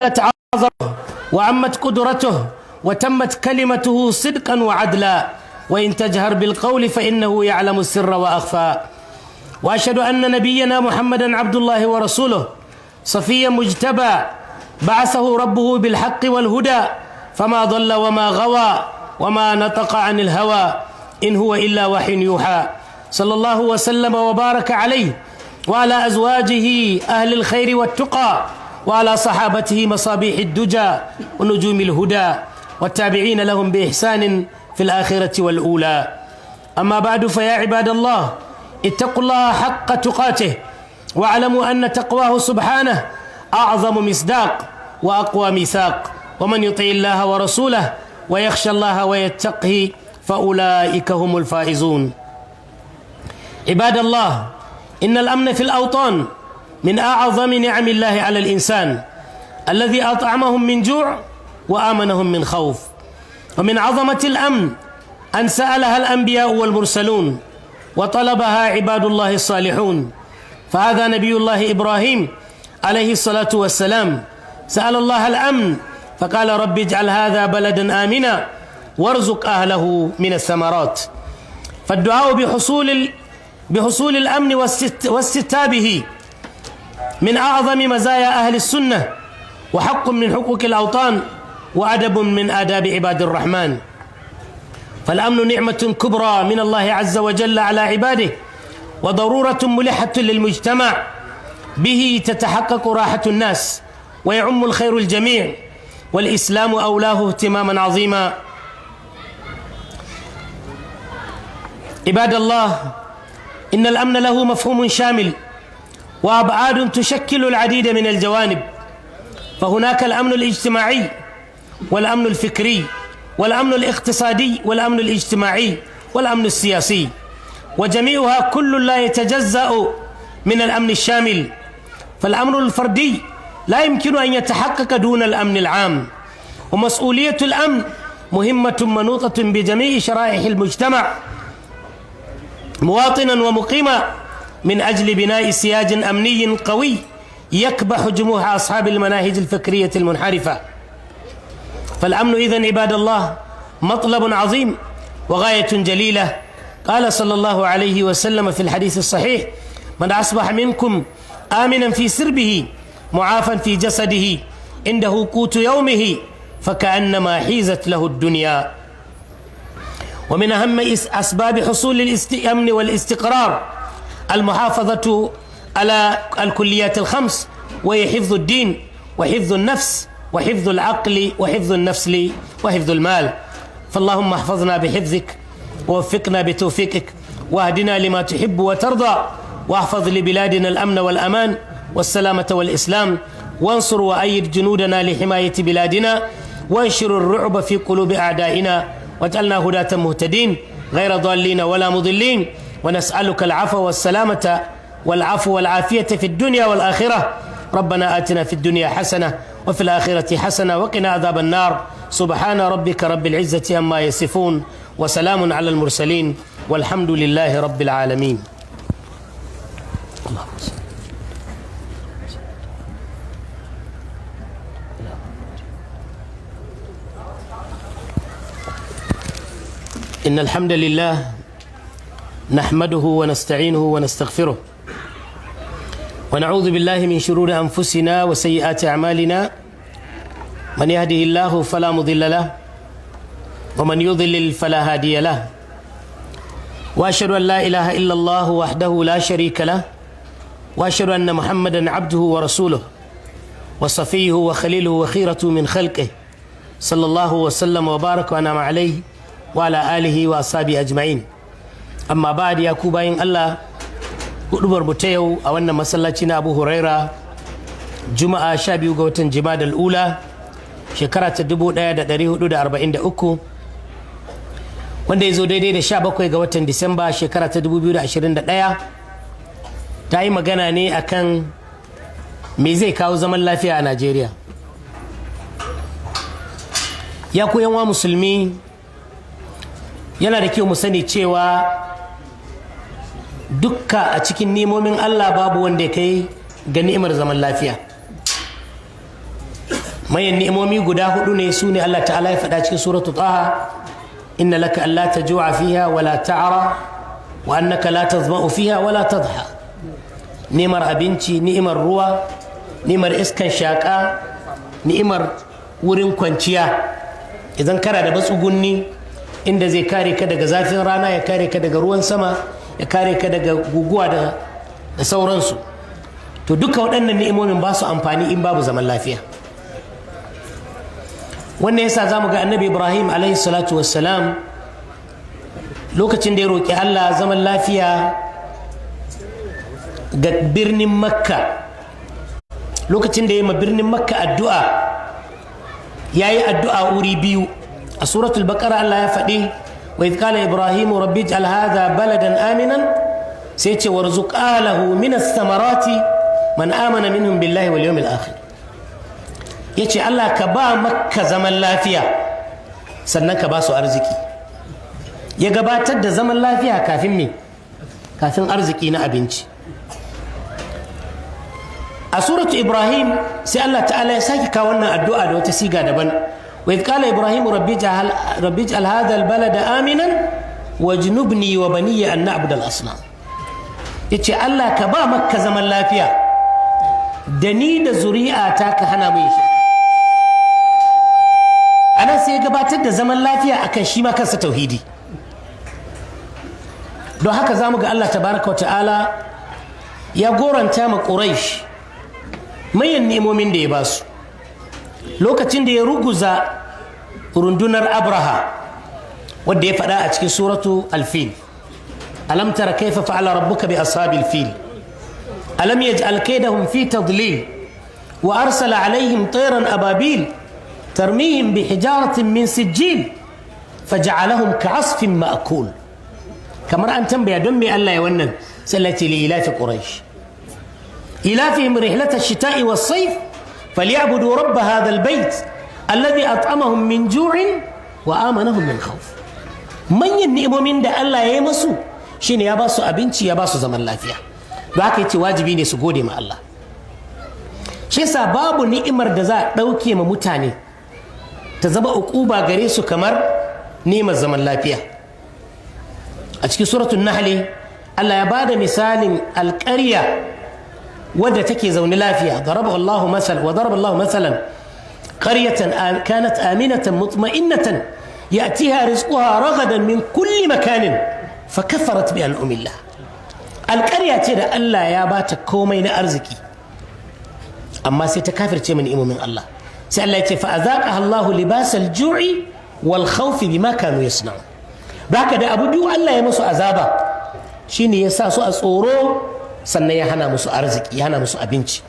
عظمته وعمت قدرته وتمت كلمته صدقا وعدلا، وإن تجهر بالقول فإنه يعلم السر وأخفى. وأشهد أن نبينا محمدا عبد الله ورسوله، صفيا مجتبى، بعثه ربه بالحق والهدى، فما ضل وما غوى وما نطق عن الهوى، إن هو إلا وحي يوحى. صلى الله وسلم وبارك عليه وعلى أزواجه أهل الخير والتقى، وعلى صحابته مصابيح الدجى ونجوم الهدى، والتابعين لهم بإحسان في الآخرة والأولى. أما بعد، فيا عباد الله، اتقوا الله حق تقاته، واعلموا أن تقواه سبحانه أعظم مصداق وأقوى ميثاق. ومن يطع الله ورسوله ويخشى الله ويتقه فأولئك هم الفائزون. عباد الله، إن الأمن في الأوطان من أعظم نعم الله على الإنسان الذي أطعمهم من جوع وآمنهم من خوف. ومن عظمة الأمن أن سألها الأنبياء والمرسلون وطلبها عباد الله الصالحون. فهذا نبي الله إبراهيم عليه الصلاة والسلام سأل الله الأمن، فقال: رب اجعل هذا بلدا آمنا وارزق أهله من الثمرات. فالدعاء بحصول الأمن واستتابه من أعظم مزايا أهل السنة، وحق من حقوق الأوطان، وأدب من آداب عباد الرحمن. فالأمن نعمة كبرى من الله عز وجل على عباده، وضرورة ملحة للمجتمع، به تتحقق راحة الناس ويعم الخير الجميع، والإسلام أولاه اهتماما عظيما. عباد الله، إن الأمن له مفهوم شامل وأبعاد تشكل العديد من الجوانب. فهناك الأمن الاجتماعي، والأمن الفكري، والأمن الاقتصادي، والأمن الاجتماعي، والأمن السياسي، وجميعها كل لا يتجزأ من الأمن الشامل. فالأمن الفردي لا يمكن أن يتحقق دون الأمن العام، ومسؤولية الأمن مهمة منوطة بجميع شرائح المجتمع مواطنا ومقيما، من أجل بناء سياج أمني قوي يكبح جموح أصحاب المناهج الفكرية المنحرفة. فالأمن إذن عباد الله مطلب عظيم وغاية جليلة. قال صلى الله عليه وسلم في الحديث الصحيح: من أصبح منكم آمنا في سربه، معافا في جسده، عنده قوت يومه، فكأنما حيزت له الدنيا. ومن أهم أسباب حصول الأمن والاستقرار المحافظة على الكليات الخمس، وهي حفظ الدين، وحفظ النفس، وحفظ العقل، وحفظ النفس، وحفظ المال. فاللهم احفظنا بحفظك، ووفقنا بتوفيقك، واهدنا لما تحب وترضى، واحفظ لبلادنا الأمن والأمان والسلامة والإسلام، وانصر وأيد جنودنا لحماية بلادنا، وانشر الرعب في قلوب أعدائنا، واجعلنا هداة مهتدين غير ضالين ولا مضلين. ونسألك العفو والسلامة والعفو والعافية في الدنيا والآخرة. ربنا آتنا في الدنيا حسنة وفي الآخرة حسنة وقنا عذاب النار. سبحان ربك رب العزة عما يصفون، وسلام على المرسلين، والحمد لله رب العالمين. اللهم صل. إن الحمد لله نحمده ونستعينه ونستغفره، ونعوذ بالله من شرور أنفسنا وسيئات أعمالنا. من يهده الله فلا مضل له، ومن يضلل فلا هادي له. وأشهد أن لا إله إلا الله وحده لا شريك له، وأشهد أن محمدا عبده ورسوله وصفيه وخليله وخيرته من خلقه، صلى الله وسلم وبارك وأنعم عليه وعلى آله وأصحابه أجمعين. Amma ba da ya ku bayin Allah, hudubar mu ta yau a wannan masallaci na Abu Huraira, Juma'a 12 ga watan Jimadal Ula, shekara ta 1443, wanda ya zo daidai da 17 ga watan Disamba, shekara ta 2021, ta yi magana ne akan me zai kawo zaman lafiya a Najeriya. Ya ku 'yan uwa musulmi, yana da kyau mu sani cewa dukka a cikin ni'imomin Allah babu wanda ya kai ga ni'imar zaman lafiya. Manyan ni'imomi guda hudu ne, su ne Allah Ta'ala ya faɗa cikin Suratu Taha: inna laka alla taju'a fiha wala ta'ara wa annaka la tazma'u fiha wala tadha. Ni'imar abinci, ni'imar ruwa, ni'imar iskan shaƙa, ni'imar wurin kwanciya. Idan kana da matsugunni inda zai kare ka daga zafin rana, ya kare ka daga ruwan sama, ya kare ka daga guguwa da sauransu. To, duka waɗannan ni'imomin ba su amfani in babu zaman lafiya. Wannan yasa za mu ga Annabi Ibrahim alaihi salatu wassalam, lokacin da ya roƙi Allah zaman lafiya ga birnin Makka, lokacin da ya ma birnin Makka addu'a, ya yi addu'a wuri biyu. A Suratul Baqara Allah ya faɗi: wa idh qala Ibrahimu rabbi ij'al hadha baladan aminan, sai ce: warzuq ahlahu min ath-thamarati man amana minhum billahi wal yawmil akhir. Yace: Allah, ka ba Makka zaman lafiya, sannan ka ba su arziki. Ya gabatar da zaman lafiya kafin me? Kafin arziki na abinci. A Suratu Ibrahim sai Allah Ta'ala ya sake kawo wannan addu'a da wata siga daban: wa idh qala Ibrahim rabbi ij'al hadha al-balada aminan wajnubni wa baniya an na'budu al-asnam. Yace: Allah, ka ba Makka zaman lafiya, da ni da zuri'ata ka hana mu shirka. Anan sai ya gabatar da zaman lafiya akan shi ma kansa tauhidi. Don haka zamu ga Allah Tabaraka wa Ta'ala ya goranta ma Quraish manyan ni'imomin da ya ba su lokacin da ya ruguza rundunar Abraha, wadda ya faɗa a cikin Suratu Alfil: alam tara kaifa fa'ala rabbuka bi ashabil fil, alam yaj'al kaydahum fi tadlil, wa arsala alaihim tayran ababil tarmihim bi hijaratin min sijil faj'alahum ka'asfin ma'kul. Kamar an tambaya don me Allah ya wannan, sai Allah ce: li ilafi Quraish إيلافهم رحلة الشتاء والصيف فليعبدوا رب هذا البيت الذي أطعمهم من جوع وآمنهم من خوف. Manyan ni'imomin da Allah ya yi masu shine ya ba su abinci, ya ba su zaman lafiya. Don haka yace wajibi ne su gode ma Allah. Shi yasa babu ni'imar da za a ɗauke ma mutane ta zama uquba gare su kamar ni'imar zaman lafiya. A cikin Suratul Nahl Allah ya bada misalin alƙarya wadda take zaune lafiya: daraba Allahu masal wa daraba Allahu masalan qaryatan kanat aminatan mutma'innatan ya'tiha rizquha ragadan min kulli makanin fakafarat bi an'amillah. Alƙarya ce da Allah ya bata komai na arziki, amma sai ta kafirce min ni'imomin Allah. Sai Allah ya ce: fa azaqaha Allahu libasal ju'i wal khawfi bima kanu yasna'un. Haka da abu biyu Allah ya musu azaba, shine ya sa su a tsoro, sannan ya hana musu arziki, ya hana musu abinci.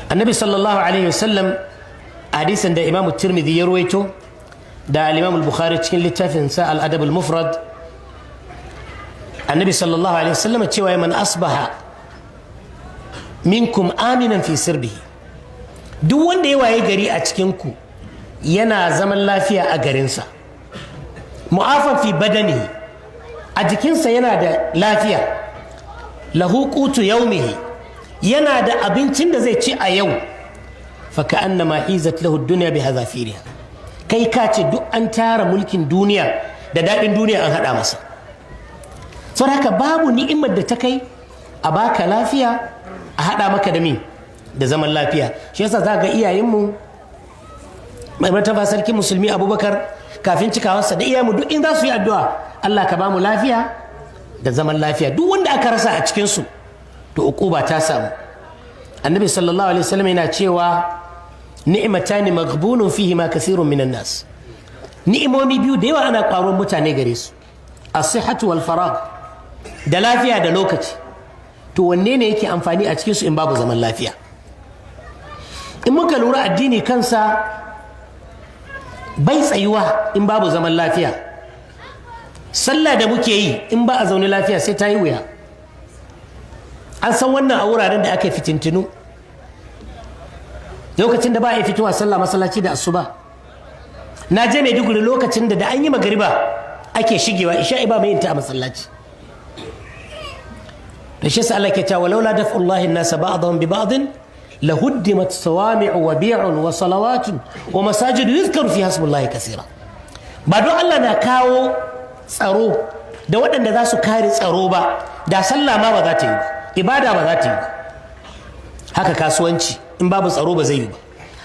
Annabi sallallahu alaihi wasallam, hadisin da Imamu Tirmidhi ya ruwaito da al-Imam Bukhari cikin littafin sa Al-Adab al-Mufrad, Annabi sallallahu alaihi wasallam cewa: man asbaha minkum aminan fi sirbihi, duk wanda ya waye gari a cikin ku yana zaman lafiya a garinsa, mu'afan fi badanihi, a jikinsa yana da lafiya, lahu qutu yaumihi, yana da abincin da zai ci a yau, fa ka'annama hizat lahu dunya bi hadafiriha, kai ka ce duk an tara mulkin duniya da daɗin duniya an haɗa masa. Saboda haka babu ni'imar da ta kai a baka lafiya, a haɗa maka da min da zaman lafiya. Shi yasa za ga iyayenmu, Mai Martaba Sarkin Musulmi Abubakar kafin cikawarsa, da iyayenmu, duk in za su yi addu'a: Allah ka bamu lafiya da zaman lafiya. Duk wanda aka rasa a cikinsu, to uquba ta samu. Annabi sallallahu alaihi wasallam yana cewa: ni'matani maghbunun fihima kathirun minan nas, ni'imomi biyu da yawa ana ƙwaron mutane gare su, as-sihhatu wal faragh, da lafiya da lokaci. To, wanne ne yake amfani a cikinsu in babu zaman lafiya? In muka lura, addini kansa bai tsayuwa in babu zaman lafiya. Sallah da muke yi, in ba a zaune lafiya sai ta yi wuya. An san wannan a wuraren da aka yi fitintinu, lokacin da ba a yi fitowa sallah masallaci da asuba. Na je Maiduguri lokacin da an yi magariba ake shigewa, isha'i ba mai yin ta a masallaci. Da shi yasa Allah ke cewa: walaula daf'ullahi an-nasa ba'dahum bi ba'din. لهدمت صوامع وبيع وصلوات ومساجد يذكر فيها اسم الله كثيرا. Ba don Allah na kawo tsaro da waɗanda za su kare tsaro ba, da sallah ma ba za ta yi ba, ibada ba za ta yi ba. Haka kasuwanci in babu tsaro ba zai yi ba,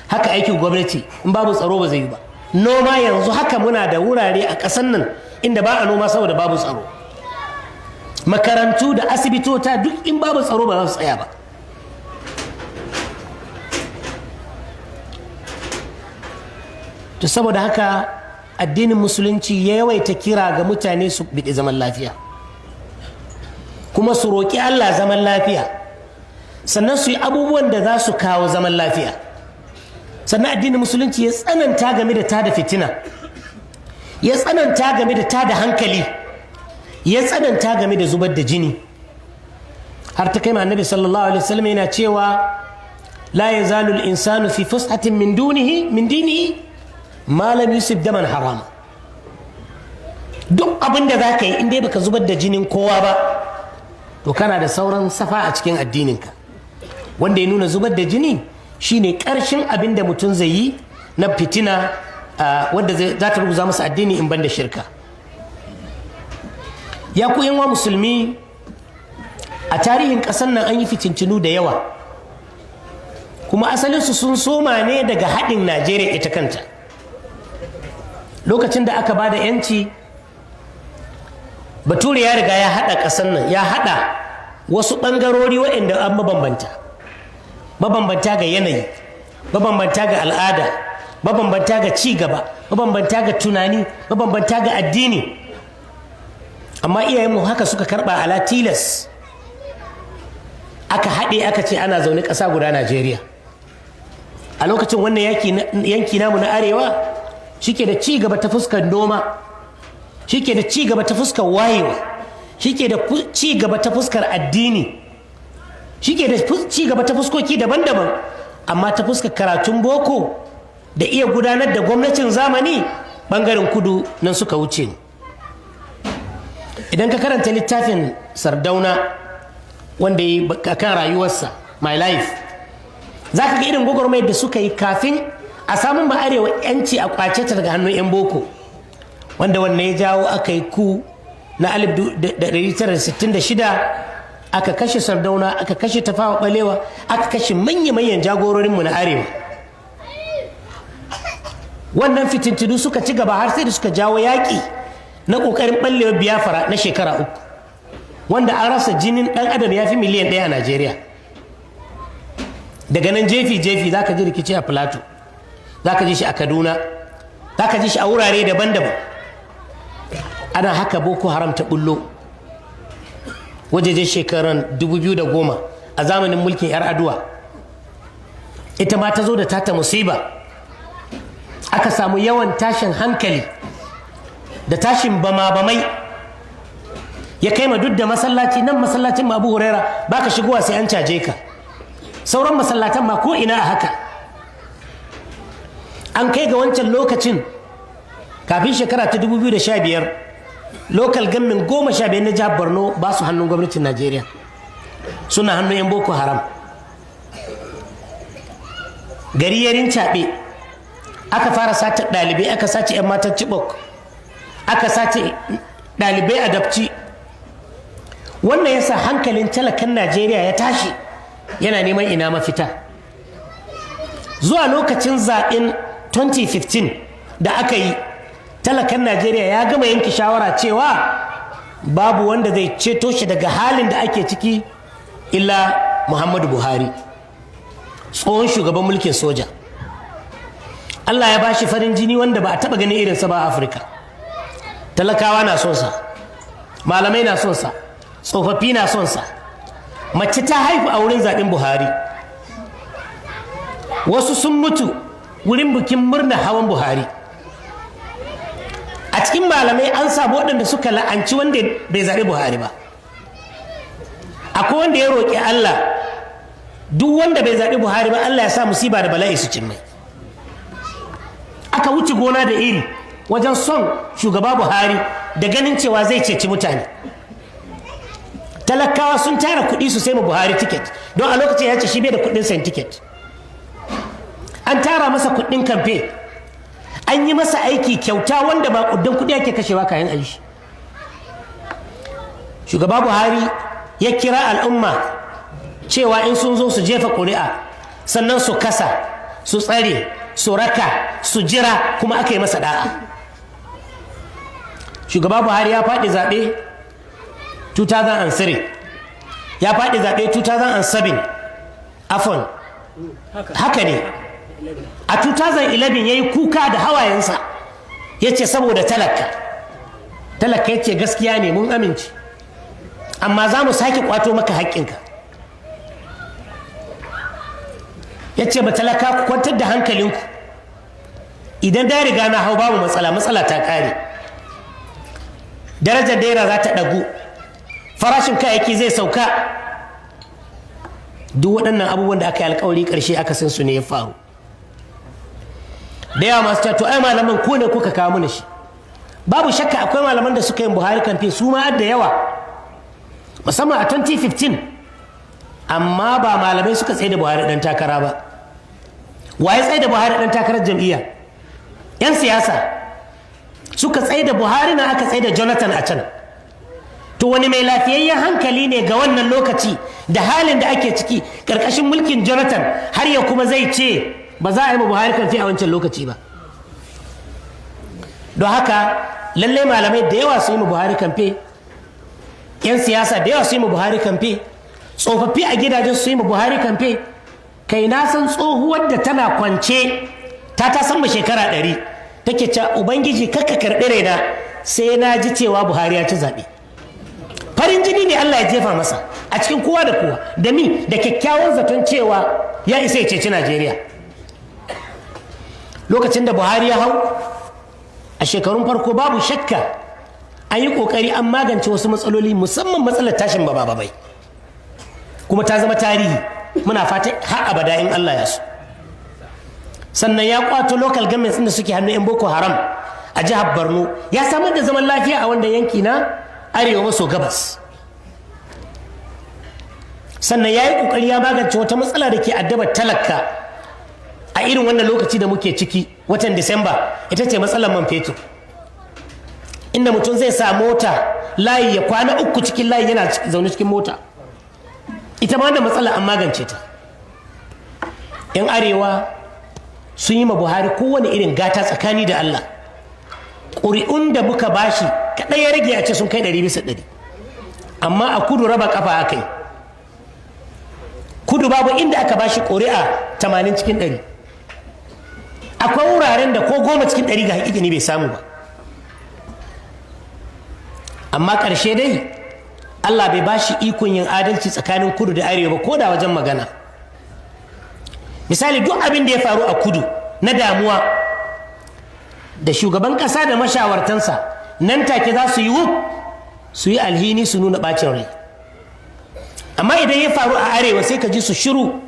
haka aikin gwamnati in babu tsaro ba zai yi ba. Noma yanzu haka muna da wurare a ƙasar nan inda ba a noma saboda babu tsaro. Makarantu da asibitota duk in babu tsaro ba za su tsaya ba. To saboda haka addinin Musulunci ya yawaita kira ga mutane su biɗi zaman lafiya, kuma su roƙi Allah zaman lafiya, sannan su yi abubuwan da za su kawo zaman lafiya. Sannan addinin Musulunci ya tsananta game da tada fitina, ya tsananta game da tada hankali, ya tsananta game da zubar da jini. Har ta kai Annabi sallallahu alaihi wasallam yana cewa la yazalu al-insanu fi fushatin min dunihi min dinihi ma lam yusib daman harama. Duk abin da zaka yi in dai baka zubar da jinin kowa ba, to kana da sauran safa a cikin addininka. Wanda ya nuna zubar da jini shine ƙarshen abin da mutum zai yi na fitina wadda za ta ruguza masa addini in ban da shirka. Ya ku yan musulmi, a tarihin ƙasar nan an yi fitintinu da yawa, kuma asalinsu sun soma ne daga haɗin Najeriya ita kanta. Lokacin da aka ba da 'yanci, Bature ya riga ya haɗa ƙasar nan, ya haɗa wasu ɓangarori waɗanda an mabambanta, mabambanta ga yanayi, mabambanta ga al'ada, mabambanta ga ci gaba, mabambanta ga tunani, mabambanta ga addini. Amma iyayenmu haka suka karɓa ala tilas, aka haɗe aka ce ana zaune ƙasa guda Najeriya. A lokacin wannan yanki namu na arewa shike da ci gaba ta fuskar noma, shike da ci gaba ta fuskar wayewa, shike da ci gaba ta fuskar addini, shike da ci gaba ta fuskoki daban-daban. Amma ta fuskar karatun boko da iya gudanar da gwamnatin zamani, bangaren kudu nan suka wuce. Idan ka karanta littafin Sardauna wanda ya yi kan rayuwarsa, My Life, za ka ga irin gwagwarmayar da suka yi kafin a samun ba arewa yanci a kwace ta daga hannun 'yan boko, wanda wannan ya jawo aka yi ku na 1966, aka kashe Sardauna, aka kashe Tafawa Balewa, aka kashe manya-manyan jagororinmu na arewa. Wannan fitintunu suka ci gaba har sai da suka jawo yaƙi na ƙoƙarin ɓallewar Biyafara na shekara 3, wanda an rasa jinin ɗan adam ya fi miliyan 1 a Najeriya. Daga nan jefi-jefi za ka ji rikici a Plateau, za ka ji shi a Kaduna, za ka ji shi a wurare daban-daban. Ana haka Boko Haram ta bullo wajejen shekaran 2010 a zamanin mulkin 'Yar Aduwa. Ita ma ta zo da tata musiba, aka samu yawan tashin hankali da tashin bama-bamai, ya kai ma duk da masallaci nan, masallacin ma Abu Huraira, baka shigowa sai an caje ka. Sauran masallatan ma ko ina a haka. An kai ga wancan lokacin kafin shekara ta 2015, local government 15 na jihar Borno ba su hannun gwamnatin Najeriya, suna hannun 'yan Boko Haram. Gari ya rincaɓe, aka fara sace ɗalibai, aka sace 'yan matan Chibok, aka sace ɗalibai a Dabci. Wannan yasa hankalin talakan Najeriya ya tashi, yana neman ina mafita. Zuwa lokacin zaɓen 2015 da aka yi, talakan Najeriya ya gama yanke shawara cewa babu wanda zai ceto shi daga halin da ake ciki illa Muhammadu Buhari, tsohon shugaban mulkin soja. Allah ya bashi farin jini wanda ba a taɓa ganin irinsa ba a Afirka. Talakawa na son sa, malamai na son sa, tsofaffi na son sa. Mace ta haifu a wurin zaɓen Buhari, wasu sun mutu wurin bikin murna hawan Buhari. A cikin malamai an samu waɗanda suka la'anci wanda bai zaɓi Buhari ba. Akwai wanda ya roƙi Allah, duk wanda bai zaɓi Buhari ba, Allah ya sa musiba da bala'i su cin mai. Aka wuce gona da iri wajen son shugaba Buhari da ganin cewa zai ceci mutane. Talakawa sun tara kuɗi su sai ma Buhari ticket, don a lokacin ya ce shi bai da kuɗin sayan ticket. An tara masa kuɗin kamfe, an yi masa aiki kyauta wanda ba kuɗin kuɗi ake kashewa kayan aiki. Shugaba Buhari ya kira al'umma cewa in sun zo su jefa ƙuri'a, sannan su kasa, su tsare, su raka, su jira, kuma aka yi masa da'a. Shugaba Buhari ya faɗi zaɓe 2003, ya faɗi zaɓe 2007, afon haka ne, a 2011 ya yi kuka da hawayensa, ya ce saboda talaka. Talaka ya ce gaskiya ne, mun amince, amma za mu sake kwato maka haƙƙinka. Ya ce ba talaka, ku kwantar da hankalinku, idan da riga na hau babu matsala, matsala ta ƙare, darajar naira za ta ɗagu, farashin kayayyaki zai sauka. Duk waɗannan abubuwan da aka yi alkawari, ƙarshe aka san su ne ya faru. Da yawa masu to ai malaman ko ne kuka kawo mana shi. Babu shakka akwai malaman da suka yi Buhari kamfe, su ma da yawa, musamman a 2015, amma ba malamai suka tsaye da Buhari ɗan takara ba. Wa ya tsaye da Buhari ɗan takarar jam'iyya? 'Yan siyasa suka tsaye da Buhari na, aka tsaye da Jonathan a can. To wani mai lafiyayyen hankali ne ga wannan lokaci da halin da ake ciki karkashin mulkin Jonathan har ya kuma zai ce ba za a yi ma Buhari kamfe a wancan lokaci ba? Don haka lallai malamai da yawa su yi ma Buhari kamfe, 'yan siyasa da yawa su yi ma Buhari kamfe, tsofaffi a gidajen su yi ma Buhari kamfe. Kai, na san tsohuwar da tana kwance ta san shekara 100, take cewa, "Ubangiji, kakka karɓi raina sai na ji cewa Buhari ya ci zaɓe." Farin jini ne Allah ya jefa masa a cikin kowa da kowa, da mi da kyakkyawan zaton cewa ya isa ya ceci Najeriya. Lokacin da Buhari ya hau a shekarun farko, babu shakka an yi kokari an magance wasu matsaloli, musamman matsalar tashin bama-bamai, kuma ta zama tarihi, muna fatan har abada in Allah ya so. Sannan ya kwato local governments da suke hannun 'yan Boko Haram a jihar Borno, ya samar da zaman lafiya a wannan yanki na arewa maso gabas. Sannan ya yi kokari ya magance wata matsala da ke addabar talaka a irin wannan lokaci da muke ciki, watan Disamba, ita ce matsalar man fetur, inda mutum zai sa mota layi ya kwana 3 cikin layi yana zaune cikin mota. Ita ma da matsala an magance ta. 'Yan arewa sun yi ma Buhari kowane irin gata tsakani da Allah. Ƙuri'un da muka bashi kaɗai ya rage a ce sun kai 100%, amma a kudu raba kafa aka yi. Kudu babu inda aka bashi ƙuri'a 80%. Akwai wuraren da ko 10% ga hakikani bai samu ba. Amma ƙarshe dai Allah bai bashi ikon yin adalci tsakanin kudu da arewa ba, ko da wajen magana. Misali, duk abin da ya faru a kudu na damuwa, da shugaban ƙasa da mashawartansa nan take za su yi wuf su yi alhini, su nuna ɓacin rai. Amma idan ya faru a arewa, sai ka ji su shiru,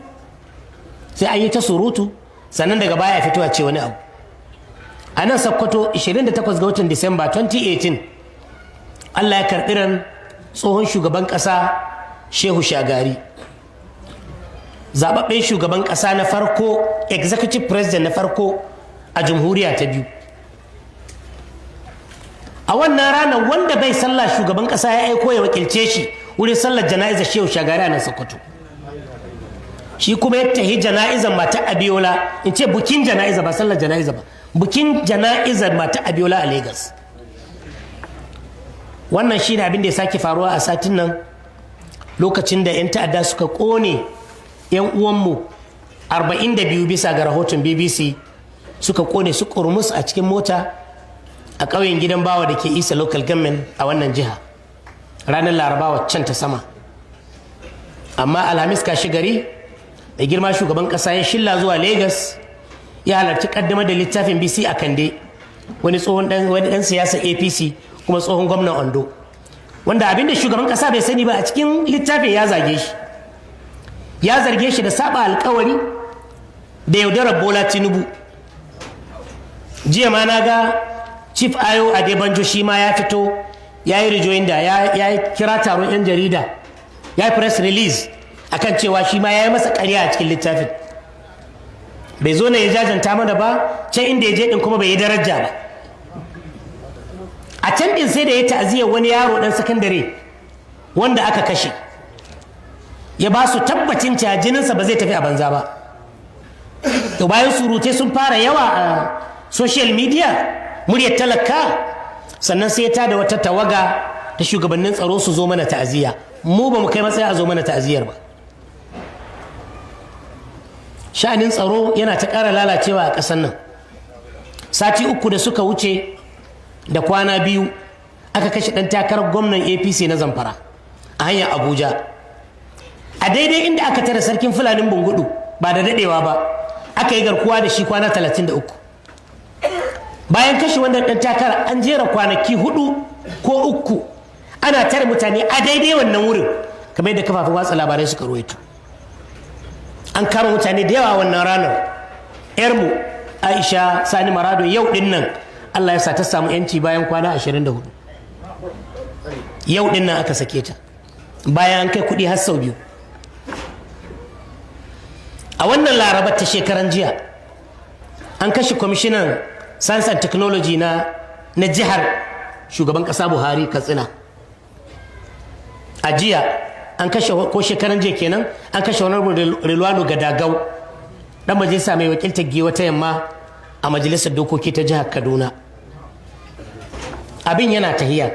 sai an yi ta surutu, sannan daga baya fito a ce wani abu. A nan Sakkwato, 28 ga watan Disamba 2018, Allah ya karɓi ran tsohon shugaban ƙasa Shehu Shagari, zababben shugaban ƙasa na farko, executive president na farko a jamhuriya ta biyu. A wannan ranar, wanda bai sallah, shugaban ƙasa ya aiko ya wakilce shi wurin sallar jana'izar Shehu Shagari a nan Sokoto. Shi kuma ya tahi jana'izar mata Abiola, in ce bukin jana'iza, ba sallar jana'iza ba, bukin jana'izar mata Abiola a Lagos. Wannan shi ne abin da ya sake faruwa a satin nan, lokacin da 'yan ta'adda suka kone 'yan uwanmu 42, bisa ga rahoton BBC, suka kone su kurmus a cikin mota a ƙauyen Gidan Bawa da ke Isa Local Government a wannan jiha, ranar Laraba waccan ta sama. Amma Alhamis kashi gari, mai girma shugaban ƙasa ya shilla zuwa Lagos, ya halarci kaddamar da littafin Bisi Akande, wani tsohon wani dan siyasa APC kuma tsohon gwamnan Ondo, wanda abinda shugaban kasa bai sani ba, a cikin littafin ya zage shi, ya zarge shi da saba alkawari da yaudarar Bola Tinubu. Jiya ma na ga Chief Ayo Adebanjo, shi ma ya fito ya yi rejoinder, ya kira taron 'yan jarida. Ya yi press release akan cewa shi ma ya yi masa ƙarya a cikin littafin. Bai zo ne ya jajanta mana ba, can inda ya je din kuma bai yi daraja ba. A can din sai da ya ta'aziyar wani yaro dan sakandare wanda aka kashe, ya ba su tabbacin cewa jininsa ba zai tafi a banza ba. To, bayan surute sun fara yawa a social media, Muryar Talaka, sannan sai ya tada wata tawaga ta shugabannin tsaro su zo mana ta'aziyya. Mu ba mu kai matsayi a zo mana ta'aziyyar ba. Sha'anin tsaro yana ta ƙara lalacewa a ƙasar nan. Sati 3 da suka wuce da kwana 2 aka kashe ɗan takarar gwamnan APC na Zamfara a hanyar Abuja, a daidai inda aka tare Sarkin Fulanin Bungudu ba da daɗewa ba, aka yi garkuwa da shi kwana 33. Bayan kashe wannan ɗan takara, an jera kwanaki 4 ko 3 ana tare mutane a daidai wannan wurin, kamar yadda kafafen watsa labarai suka ruwaito. An kama mutane da yawa wannan ranar. Yarmu Aisha Sani Marado, yau din nan Allah ya sa ta samu yanci bayan kwana 24. Yau din nan aka sake ta bayan an kai kuɗi har sau biyu. A wannan Larabar ta shekaran jiya an kashe kwamishinan science and technology na jihar shugaban ƙasa Buhari, Katsina. A jiya an kashe, ko shekaran jiya kenan, an kashe wani Rilwanu Gadagau, dan majalisa mai wakiltar Giwa ta Yamma a Majalisar Dokoki ta jihar Kaduna. Abin yana tahiya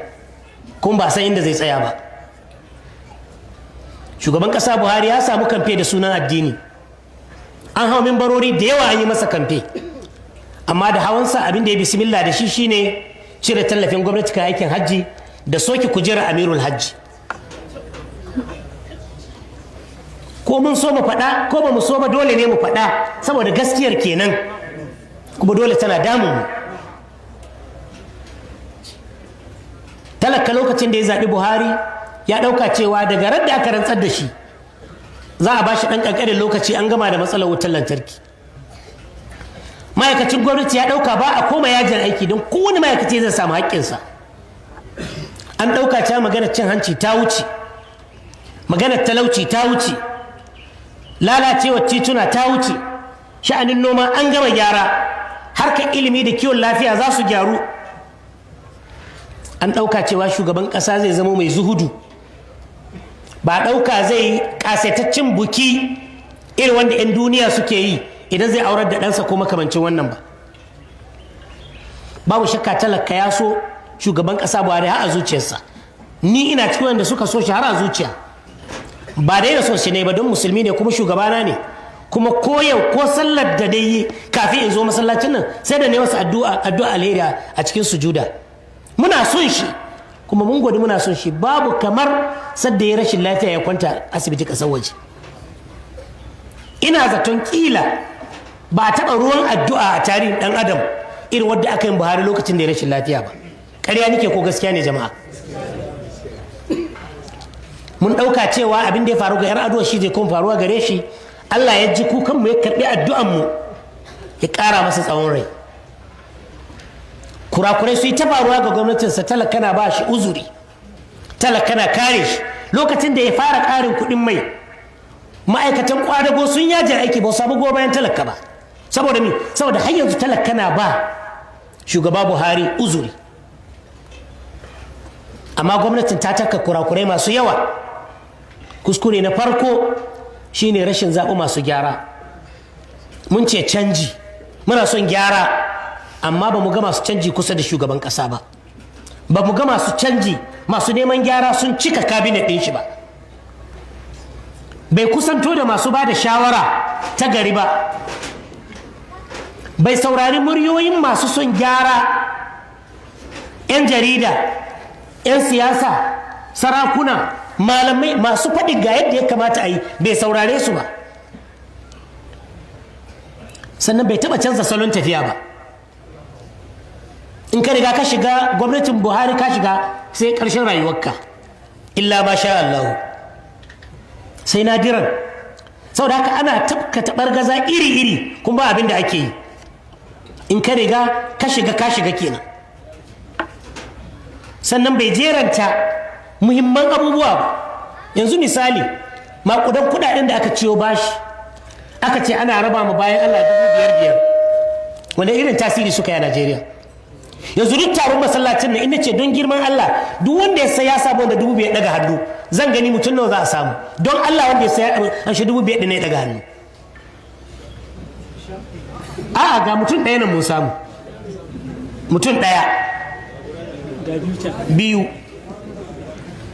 kuma ba san inda zai tsaya ba. Shugaban kasa Buhari ya samu kamfe da sunan addini. An hau mimbarori da yawa an yi masa kamfe, amma da hawansa abin da ya bismillah da shi shine cire tallafin gwamnati kan aikin hajji da soke kujerar Amirul Hajji. Ko mun so mu faɗa ko ba mu so ba, dole ne mu faɗa, saboda gaskiyar kenan, kuma dole tana damun mu. Talaka lokacin da ya zaɓi Buhari ya ɗauka cewa daga ran da aka rantsar da shi za a ba shi ɗan ƙanƙanin lokaci an gama da matsalar wutar lantarki. Ma'aikacin gwamnati ya ɗauka ba a koma yajin aiki, don kowane ma'aikaci zai samu haƙƙinsa. An ɗauka cewa maganar cin hanci ta wuce, maganar talauci ta wuce, lalacewar tituna ta wuce, sha'anin noma an gama gyara, harkar ilimi da kiwon lafiya za su gyaru. An ɗauka cewa shugaban ƙasa zai zama mai zuhudu, ba ɗauka zai ƙasaitaccen buki irin wanda 'yan duniya suke yi idan zai aurar da ɗansa ko makamancin wannan ba. Babu shakka talaka ya so shugaban ƙasa Buhari har a zuciyarsa. Ni ina cikin wanda suka so shi har a zuciya. Ba dai da so shi ne ba don musulmi ne kuma shugabana ne, kuma ko yau ko sallar da dai yi kafin in zo masallacin nan, sai da ne masa addu'a, addu'a alheri a cikin sujuda. Muna son shi kuma mun gwadi muna son shi. Babu kamar sadda ya rashin lafiya ya kwanta asibiti kasar waje. Ina zaton kila ba a taɓa ruwan addu'a a tarihin ɗan adam irin wadda aka yi Buhari lokacin da ya rashin lafiya ba. Ƙarya nake ko gaskiya ne, jama'a? Mun ɗauka cewa abin da ya faru ga 'yar aduwa shi zai kuma faruwa gare shi. Allah ya ji kukanmu, ya karɓi addu'anmu, ya ƙara masa tsawon rai. Kurakurai su yi ta faruwa ga gwamnatinsa, talaka na ba shi uzuri, talaka na kare shi. Lokacin da ya fara ƙarin kuɗin mai, ma'aikatan kwadago sun yaji aiki, ba su samu goyon bayan talaka ba. Saboda mi? Saboda har yanzu talaka na ba shugaba Buhari uzuri. Amma gwamnatin ta taka kurakurai masu yawa. Kuskure na farko shine rashin zaɓi masu gyara. Mun ce canji, muna son gyara, amma ba mu ga masu canji kusa da shugaban ƙasa ba. Ba mu ga masu canji, masu neman gyara sun cika cabinet ɗin shi ba. Bai kusanto da masu ba da shawara ta gari ba, bai saurari muryoyin masu son gyara, 'yan jarida, 'yan siyasa, sarakuna, malamai masu faɗi ga yadda ya kamata a yi, bai saurare su ba. Sannan bai taɓa canza salon tafiya ba. In ka riga ka shiga gwamnatin Buhari, ka shiga sai ƙarshen rayuwarka, illa ma sha Allahu, sai nadiran. Saboda haka ana tafka taɓargaza iri-iri kuma ba abin da ake yi. In ka riga ka shiga, ka shiga kenan. Sannan bai jeranta muhimman abubuwa ba. Yanzu misali, makudan kudaden da aka ciyo bashi aka ce ana raba mu bayan Allah 5,000-5,000, wanda irin tasiri suka yi a Najeriya? Yanzu duk taron masallacin nan, ina ce don girman Allah, duk wanda ya sai ya samu wanda 5,000 daga hannu, zan gani mutum nawa za a samu. Don Allah, wanda ya sai an shi 5,000 ɗin ya daga hannu. A'a, ga mutum ɗaya nan mun samu, mutum ɗaya, biyu.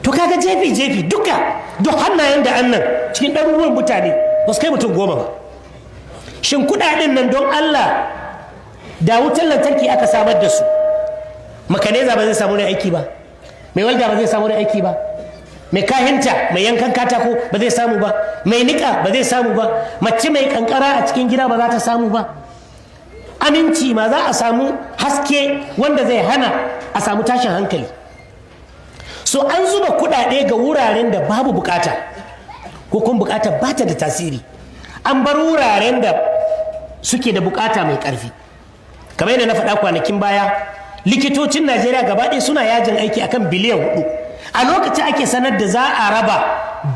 To kaga jefi jefi duka, duk hannayen da annan cikin ɗaruruwan mutane ba su kai mutum 10 ba. Shin kuɗaɗen nan, don Allah, da wutar lantarki aka samar da su, makaneza ba zai samu wani aiki ba? Mai walda ba zai samu wani aiki ba? Mai kahinta, mai yankan katako ba zai samu ba? Mai niƙa ba zai samu ba? Mace mai kankara a cikin gida ba za ta samu ba? Aminci ma za a samu, haske wanda zai hana a samu tashin hankali. So an zuba kuɗaɗe ga wuraren da babu bukata, ko kuma bukata ba ta da tasiri. An bar wuraren da suke da bukata mai ƙarfi. Kamar yadda na faɗa kwanakin baya, likitocin Najeriya gaba ɗaya suna yajin aiki akan biliyan 4. A lokacin ake sanar da za a raba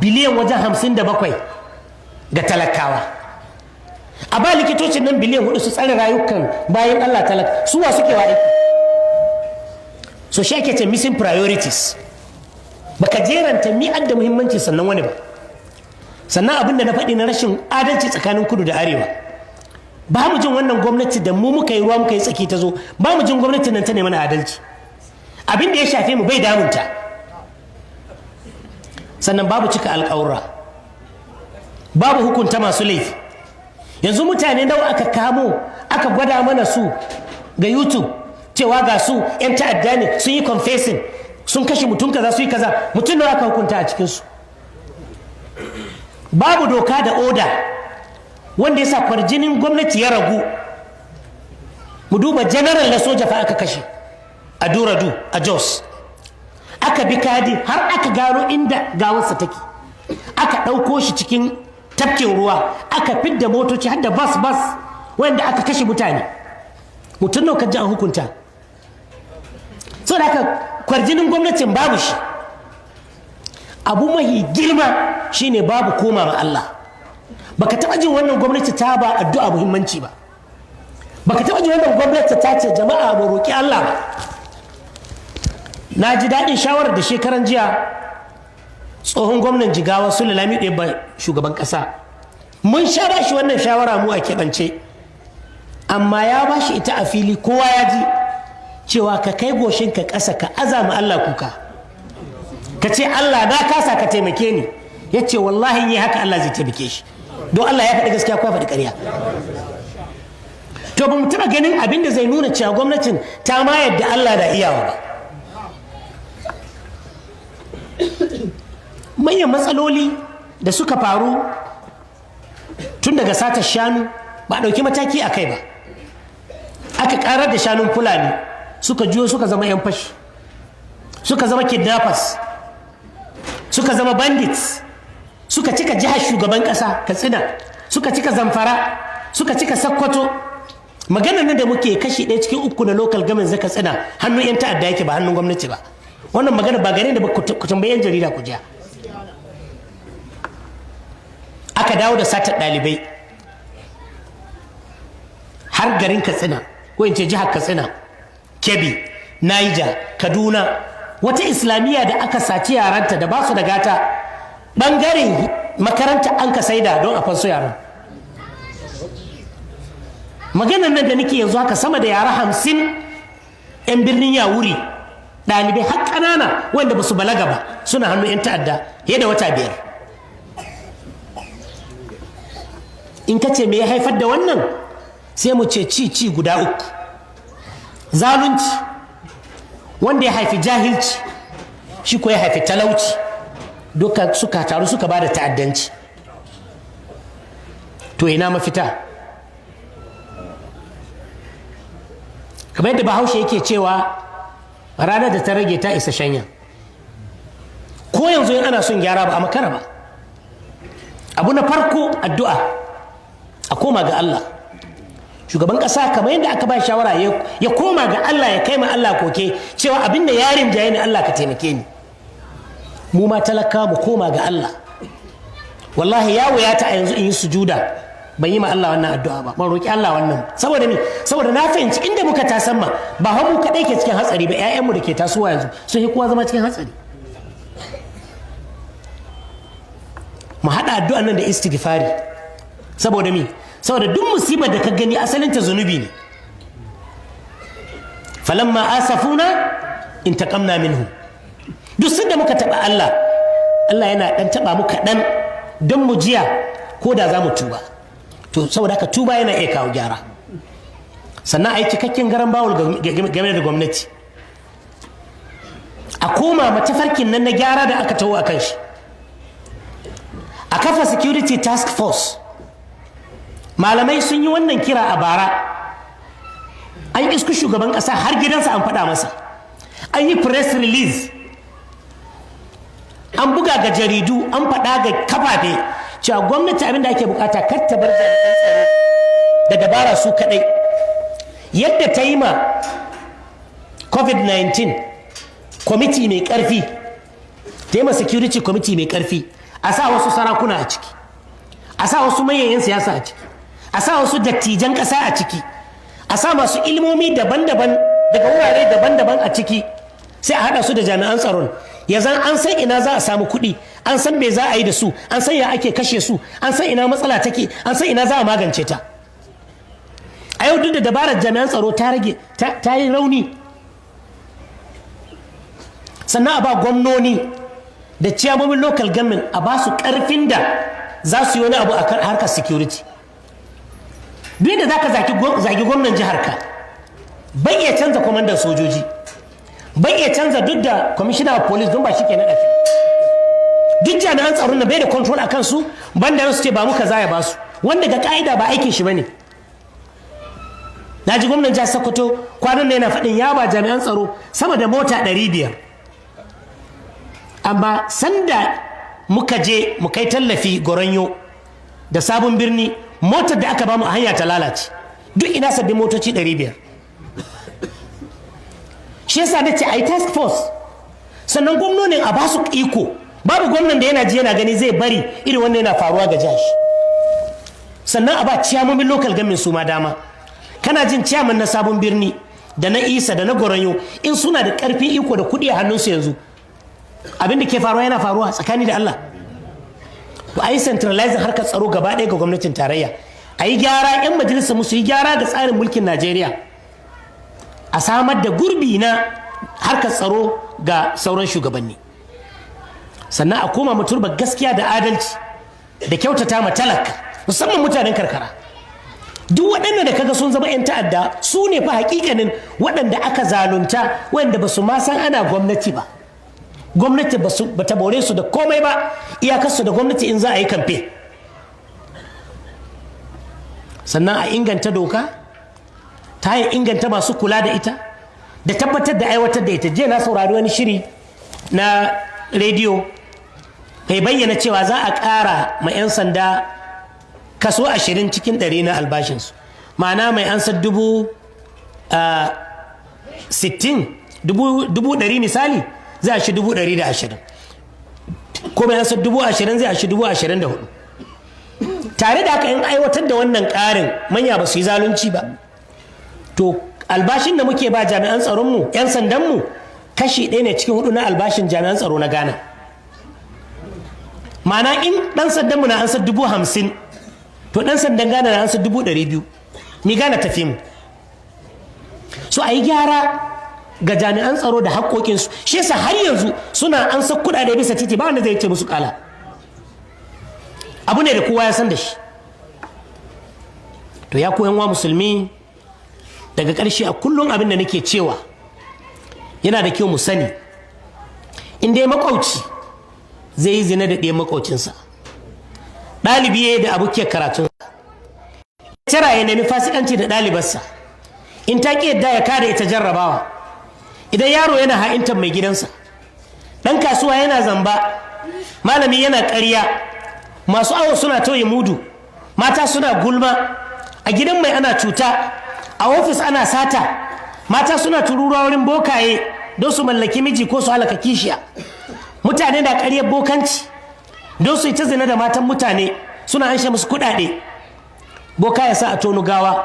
biliyan wajen 57 ga talakawa. A ba likitocin nan biliyan 4 su tsare rayukan bayan Allah talaka, su wa suke wa aiki? So shi ake ce missing priorities. Baka jeranta mi'ad da muhimmanci sannan wani ba. Sannan abin da na faɗi na rashin adalci tsakanin kudu da arewa, ba mu jin wannan gwamnati da mu muka yi ruwa muka yi tsaki ta zo, ba mu jin gwamnatin nan ta ne mana adalci. Abin da ya shafe mu bai damunta. Sannan babu cika alƙawura, babu hukunta masu laifi. Yanzu mutane nawa aka kamo, aka gwada mana su ga YouTube cewa ga su 'yan ta'adda ne, sun yi confessing, sun kashe mutum kaza, su yi kaza? Mutum nawa aka hukunta a cikinsu? Babu doka da oda, wanda ya sa kwarjinin gwamnati ya ragu. Mu duba general na soja fa aka kashe a Duradu a Jos. Aka bi kadi har aka gano inda gawarsa take, aka ɗauko shi cikin tafkin ruwa, aka fidda motoci har da bas bas wanda aka kashe mutane. Mutum nawa ji an hukunta? Saboda haka kwarjinin gwamnatin babu shi. Abu mahi girma shine babu koma ma Allah. Baka taɓa jin wannan gwamnati ta ba addu'a muhimmanci ba. Baka taɓa jin wannan gwamnati ta ce jama'a mu roƙi Allah ba. Na ji daɗin shawarar da shekaran jiya tsohon gwamnan Jigawa Sule Lamido ba shugaban ƙasa. Mun sha ba shi wannan shawara mu a keɓance, amma ya ba shi ita a fili, kowa ya ji, cewa ka kai goshinka ƙasa, ka azama Allah kuka, ka ce Allah na kasa, ka taimake ni. Ya ce wallahi yi haka Allah zai taimake shi. Don Allah, ya faɗi gaskiya ko ya faɗi ƙarya? To ba mu taɓa ganin abin da zai nuna cewa gwamnatin ta ma yadda Allah da iyawa ba. Manyan matsaloli da suka faru tun daga satar shanu, ba a ɗauki mataki a kai ba. Aka ƙarar da shanun Fulani, suka juyo suka zama 'yan fashi, suka zama kidnappers, suka zama bandits, suka cika jihar shugaban ƙasa Katsina, suka cika Zamfara, suka cika Sakkwato. Maganar nan da muke, kashi 1 cikin 3 na local government zaka Katsina hannun 'yan ta'adda yake, ba hannun gwamnati ba. Wannan magana ba gare da ba, ku tambayi 'yan jarida ku jiya. Aka dawo da satar ɗalibai har garin Katsina, ko in ce jihar Katsina, Kebbi, Niger, Kaduna. Wata islamiyya da aka saci yaranta da ba su da gata, ɓangaren makaranta an ka saida don a fanso yaran. Maganar nan da nake yanzu haka, sama da yara 50 'yan birnin Yawuri, ɗalibai har ƙanana wanda ba su balaga ba, suna hannun 'yan ta'adda fiye da wata 5. In ka ce me ya haifar da wannan, sai mu ce ci ci guda uku: zalunci, wanda ya haifi jahilci, shi ko ya haifi talauci, duka suka taru suka ba da ta'addanci. To ina mafita? Kamar yadda Bahaushe yake cewa, ranar da ta rage ta isa shanya. Ko yanzu in ana son gyara, ba a makara ba. Abu na farko, addu'a, a koma ga Allah. Shugaban ƙasa, kamar yadda aka ba shawara, ya koma ga Allah, ya kai ma Allah koke cewa abin da yarin jaye ni, Allah ka taimake ni. Mu ma talaka mu koma ga Allah. Wallahi ya wuyata a yanzu in yi sujuda ban yi ma Allah wannan addu'a ba, ban roki Allah wannan. Saboda me? Saboda na fahimci inda muka tasamma ba mu kadai ke cikin hatsari ba, ƴaƴanmu da ke tasowa yanzu sun yi kowa zama cikin hatsari. Mu haɗa addu'an nan da istighfari. Saboda me? Saboda duk musibar da ka gani asalin ta zunubi ne. Falamma asafuna intaqamna minhum. Duk sanda muka taɓa Allah, Allah yana ɗan taɓa mu kaɗan don mu jiya ko da za mu tuba. To saboda haka tuba yana iya kawo gyara. Sannan a yi cikakken garan bawul game da gwamnati, a koma matafarkin nan na gyara da aka taho a kan shi, a kafa security task force. Malamai sun yi wannan kira a bara, an isku shugaban ƙasa har gidansa an faɗa masa, an yi press release, an buga ga jaridu, an faɗa ga kafafe cewa gwamnati abin da ake bukata kar ta bar jami'an tsaro da dabara su kaɗai. Yadda ta yi ma COVID-19 kwamiti mai ƙarfi, ta yi ma security kwamiti mai ƙarfi, a sa wasu sarakuna a ciki, a sa wasu manyan siyasa a ciki, a sa wasu dattijan ƙasa a ciki, a sa masu ilmomi daban-daban daga wurare daban-daban a ciki, sai a haɗa su da jami'an tsaron. Ya zan an san ina za a samu kuɗi, an san me za a yi da su, an san ya ake kashe su, an san ina matsala take, an san ina za a magance ta. A yau duk da dabarar jami'an tsaro ta rage, ta yi rauni. Sannan a ba gwamnoni da ciyamomin local government, a ba su karfin da za su yi wani abu a harkar security. Duk da za ka zagi gwamnan jihar ka, bai iya canza kwamandan sojoji, bai iya canza duk da commissioner of police, don ba shi ke naɗa shi. Duk jami'an tsaron na bai da control a kansu, banda su ce ba mu kaza ya ba su, wanda ga ka'ida ba aikin shi bane. Na ji gwamnan jihar Sokoto kwanan nan yana faɗin ya ba jami'an tsaro sama da mota 500, amma sanda muka je mu kai tallafi Goronyo da Sabon Birni, motar da aka bamu a hanya ta lalace. Duk ina sabbin motoci 500? Shi yasa nace a yi task force. Sannan gwamnonin a basu iko. Babu gwamnan da yana ji yana gani zai bari irin wannan yana faruwa ga jihar. Sannan a ba ciyamomin local government su ma dama. Kana jin ciyaman na Sabon Birni da na Isa da na Goronyo, in suna da karfin iko da kuɗi a hannunsu, yanzu abin da ke faruwa yana faruwa tsakani da Allah? To a yi centralizing harkar tsaro gaba ɗaya ga gwamnatin tarayya, a yi gyara, 'yan majalisar musu yi gyara ga tsarin mulkin Najeriya, a samar da gurbi na harkar tsaro ga sauran shugabanni. Sannan a koma muturba gaskiya da adalci da kyautata ma talaka, musamman mutanen karkara. Duk waɗanda da kaga sun zama 'yan ta'adda su ne fa hakikanin waɗanda aka zalunta, waɗanda ba su ma san ana gwamnati ba, gwamnati ba ta bore su da komai ba, iyakarsu da gwamnati in za a yi kamfe. Sannan a inganta doka ta hanyar inganta masu kula da ita da tabbatar da aiwatar da ita. Jiya na saurari wani shiri na rediyo mai bayyana cewa za a ƙara ma 'yan sanda kaso 20% na albashinsu, ma'ana mai ansa 60,000, 100,000 misali, zai a shi 120,000, ko mai ansa 20,000 zai a shi 24,000. Tare da haka, in aiwatar da wannan ƙarin manya ba su yi zalunci ba, to albashin da muke ba jami'an tsaronmu, 'yan sandanmu, kashi ɗaya ne cikin hudu na albashin jami'an tsaro na Ghana. Ma'ana in ɗan sandanmu na ansa 50,000, to ɗan sandan Ghana na ansa 200,000. Mi Ghana tafi mu? So a yi gyara ga jami'an tsaro da haƙoƙinsu. Shi yasa har yanzu suna ansa kuɗaɗe bisa titi, ba wanda zai ce musu ƙala. Abu ne da kowa ya san da shi. To ya koyan wa musulmi, daga ƙarshe, a kullum abin da nake cewa, yana da kyau mu sani, in dai makwauci zai yi zina da ɗayan makwaucinsa, ɗalibi ya yi da abu ke karatun tara, ya nemi fasikanci da ɗalibarsa, in ta ƙi yadda ya kada ita jarrabawa, idan yaro yana ha'intar mai gidansa, ɗan kasuwa yana zamba, malami yana ƙarya, masu awo suna tauye mudu, mata suna gulma, a gidan mai ana cuta, a ofis ana sata, mata suna tururuwa wurin bokaye don su mallaki miji ko su halaka kishiya, Mutane na ƙaryar bokanci don su yi ta zina da matan mutane, suna anshe musu kuɗaɗe. Boka ya sa a tono gawa,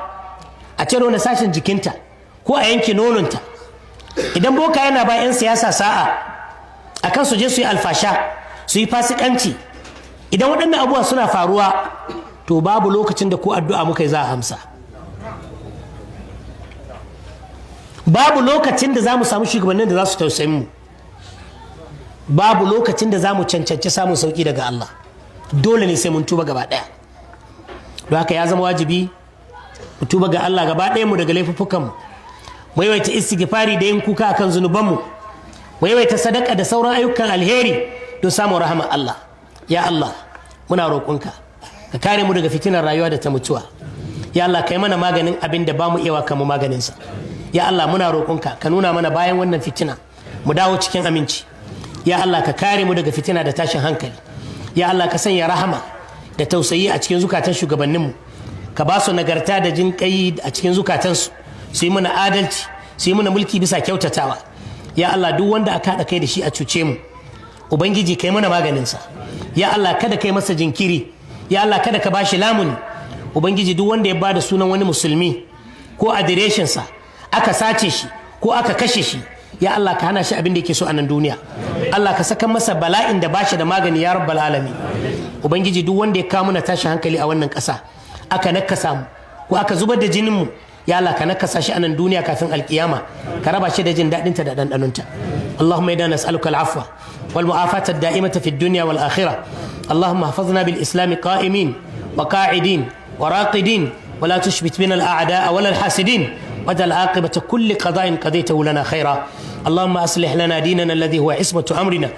a cire wani sashen jikinta ko a yanke nononta. Idan boka yana ba 'yan siyasa sa'a akan su je su yi alfasha, su yi fasikanci, idan waɗannan abubuwa suna faruwa, to babu lokacin da ko addu'a muka yi za a amsa. Babu lokacin da za mu samu shugabannin da za su tausayin mu. Babu lokacin da za mu cancanci samun sauƙi daga Allah. Dole ne sai mun tuba gaba ɗaya. Don haka ya zama wajibi mu tuba ga Allah gaba ɗaya mu daga laifuffukanmu, mu yawaita istighfari da yin kuka akan zunubanmu, mu yawaita sadaka da sauran ayyukan alheri don samun rahama Allah. Ya Allah, muna roƙonka ka kare mu daga fitinar rayuwa da ta mutuwa. Ya Allah, kai mana maganin abin da bamu iya kama maganinsa. Ya Allah, muna roƙonka ka nuna mana bayan wannan fitina mu dawo cikin aminci. Ya Allah, ka kare mu daga fitina da tashin hankali. Ya Allah, ka sanya rahama da tausayi a cikin zukatan shugabanninmu, ka ba su nagarta da jin kai a cikin zukatansu, su yi mana adalci, su yi mana mulki bisa kyautatawa. Ya Allah, duk wanda aka haɗa kai da shi a cuce mu, Ubangiji kai mana maganinsa. Ya Allah, kada kai masa jinkiri. Ya Allah, kada ka bashi lamuni. Ubangiji, duk wanda ya bada sunan wani musulmi ko adireshinsa aka sace shi ko aka kashe shi, ya Allah, ka hana shi abin da yake so a nan duniya. Allah, ka saka masa bala'in da bashi da magani, ya rabbal alamin. Ubangiji, duk wanda ya kawo mana tashin hankali a wannan ƙasa, aka nakasa mu ko aka zubar da jinin mu, ya Allah, ka nakasa shi a nan duniya kafin alkiyama, ka raba shi da jin daɗinta da ɗanɗanonta. اللهم إنا نسألك العفو والمعافاة الدائمة في الدنيا والآخرة. اللهم احفظنا بالإسلام قائمين وقاعدين وراقدين، ولا تشبت بنا الأعداء ولا الحاسدين، واجعل عاقبة كل قضاء قضيته لنا خيرا. اللهم أصلح لنا ديننا الذي هو عصمة أمرنا،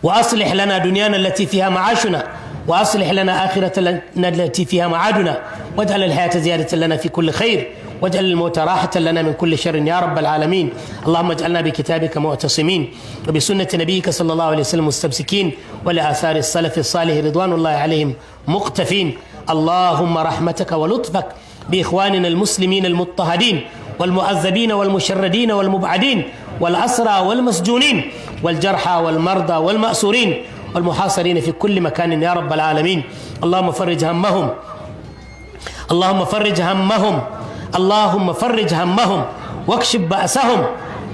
وأصلح لنا دنيانا التي فيها معاشنا، وأصلح لنا آخرتنا التي فيها معادنا، واجعل الحياة زيادة لنا في كل خير، واجعل الموت راحة لنا من كل شر يا رب العالمين. اللهم اجعلنا بكتابك معتصمين، وبسنة نبيك صلى الله عليه وسلم مستمسكين، ولآثار السلف الصالح رضوان الله عليهم مقتفين. اللهم رحمتك ولطفك بإخواننا المسلمين المضطهدين والمؤذبين والمشردين والمبعدين والأسرى والمسجونين والجرحى والمرضى والمأسورين والمحاصرين في كل مكان يا رب العالمين. اللهم فرج همهم، اللهم فرج همهم، اللهم فرج همهم واكشف بأسهم.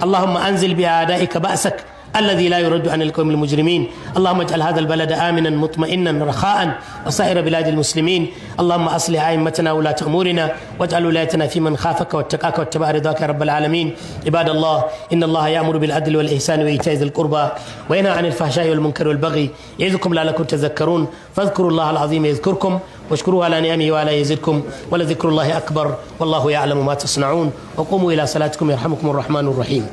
اللهم أنزل بأعدائك بأسك الذي لا يرد عن القوم المجرمين. اللهم اجعل هذا البلد آمنا مطمئنا رخاء وسائر بلاد المسلمين. اللهم أصلح أئمتنا ولاة أمورنا، واجعل ولايتنا في من خافك واتقاك واتبع رضاك يا رب العالمين. عباد الله، إن الله يأمر بالعدل والإحسان وإيتاء ذي القربى وينهى عن الفحشاء والمنكر والبغي يعظكم لعلكم تذكرون. فاذكروا الله العظيم يذكركم، واشكروه على نعمه وعلى يزدكم، ولذكر الله أكبر، والله يعلم ما تصنعون. وقوموا إلى صلاتكم يرحمكم الرحمن الرحيم.